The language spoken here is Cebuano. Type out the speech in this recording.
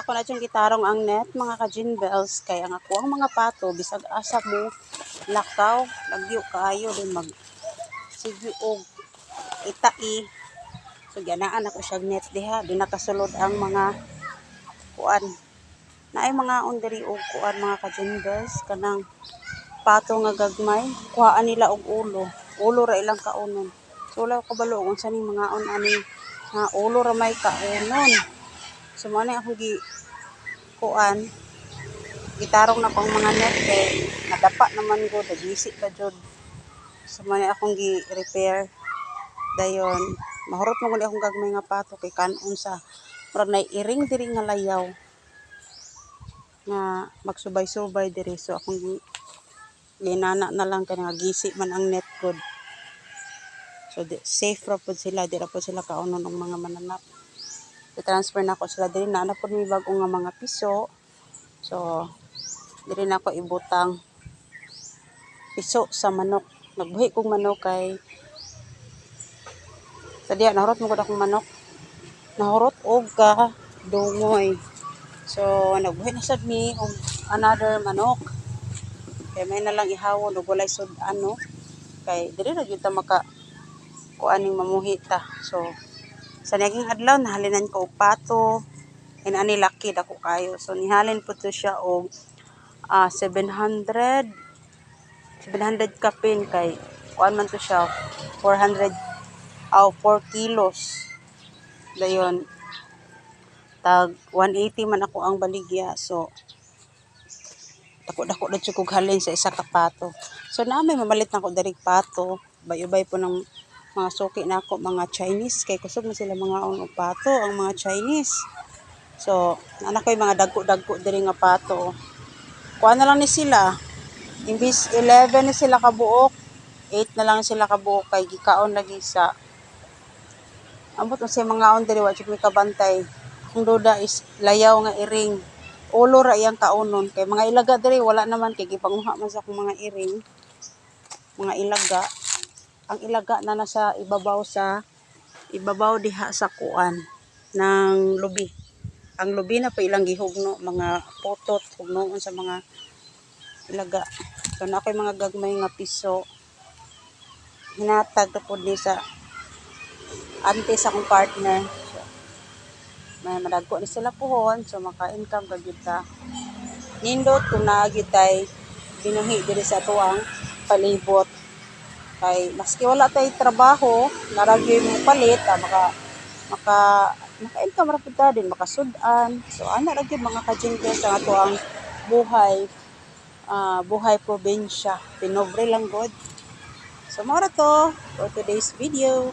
Ako na siyang gitarong ang net, mga ka-jinbels, kay ang ako ang mga pato bisag asa mo lakaw, lagyo kaayo din mag sige og itai. So gianaan ako siya net diha, di nakasulod ang mga kuan. Naay mga diri og kuan, mga ka-jinbels, kanang pato nga gagmay, kuhaan nila og ulo. Ulo ra ilang kaunon. So wala ko kabalo kung unsa ning mangaon ani nga ulo ra may kaunon. So mao ni akong gi kuan, gitarong na ko ang mga net kay nadapa naman gud, nagisi pa jud. So mao ni akong gi-repair dayon. Mahurot man gud akong gagmay nga pato kay kanon sa murag nay iring diri nga layaw nga magsubay-subay diri, so akong ginana na lang kay nga gisi man ang net gud. So di, safe ra pud sila, di ra pud sila kaunon og mga mananap. I-transfer na ko sila diri, naa na pud mi bag-o nga mga piso. So diri na ko ibutang piso sa manok. Nagbuhi kog manok kay sa diha nahurot mo gud akong manok. Nahurot og ka dungoy. So nagbuhi na sad mi og another manok. Kay may na lang ihawon og walay sud-an, no. Kay diri ra gyud ta maka kuan ning mamuhi ta. So sa niaging adlaw nahalinan ko og pato. Inani laki, dako kayo. So nihalin pud to siya og 700 700 kapin kay kuan man to siya, 400 aw 4 kilos. Dayon tag 180 man ako ang baligya. So dako-dako na jud kog halin sa isa ka pato. So naa may mamalit nako diri pato. Bay-ubay po ng mga suki nako, mga Chinese, kay kusog man sila mangaon og pato ang mga Chinese. So naa na koy mga dagko-dagko diri nga pato. Kuha na lang ni sila. Imbis 11 ni sila kabuok, 8 na lang sila kabuok kay gikaon lagi sa ambot unsay mangaon diri, wa jud mi kabantay. Akong duda is layaw nga iring. Ulo ra iyang kaunon kay mga ilaga diri wala naman kay gipanguha man sa akong mga iring. Mga ilaga. Ang ilaga na nasa ibabaw sa ibabaw diha sa kuan ng lubi. Ang lubi na pa ilang gihugno, mga potot hugnoon sa mga ilaga. So naa koy mga gagmay nga piso. Hinatag ra pud ni sa auntie sa akong partner. So, may madagko ni sila puhon, so maka-income ra gyud ta. Nindot kung naa gyud tay binuhi diri sa atoang palibot. Kay maski wala tay trabaho, naa ra gyud mo palit, maka maka maka-income ra pud ta din, makasud-an. So ana ra gyud, mga ka-jingles, ang atoang buhay, buhay probinsya. Pinobre lang gud. So mao ra to for today's video.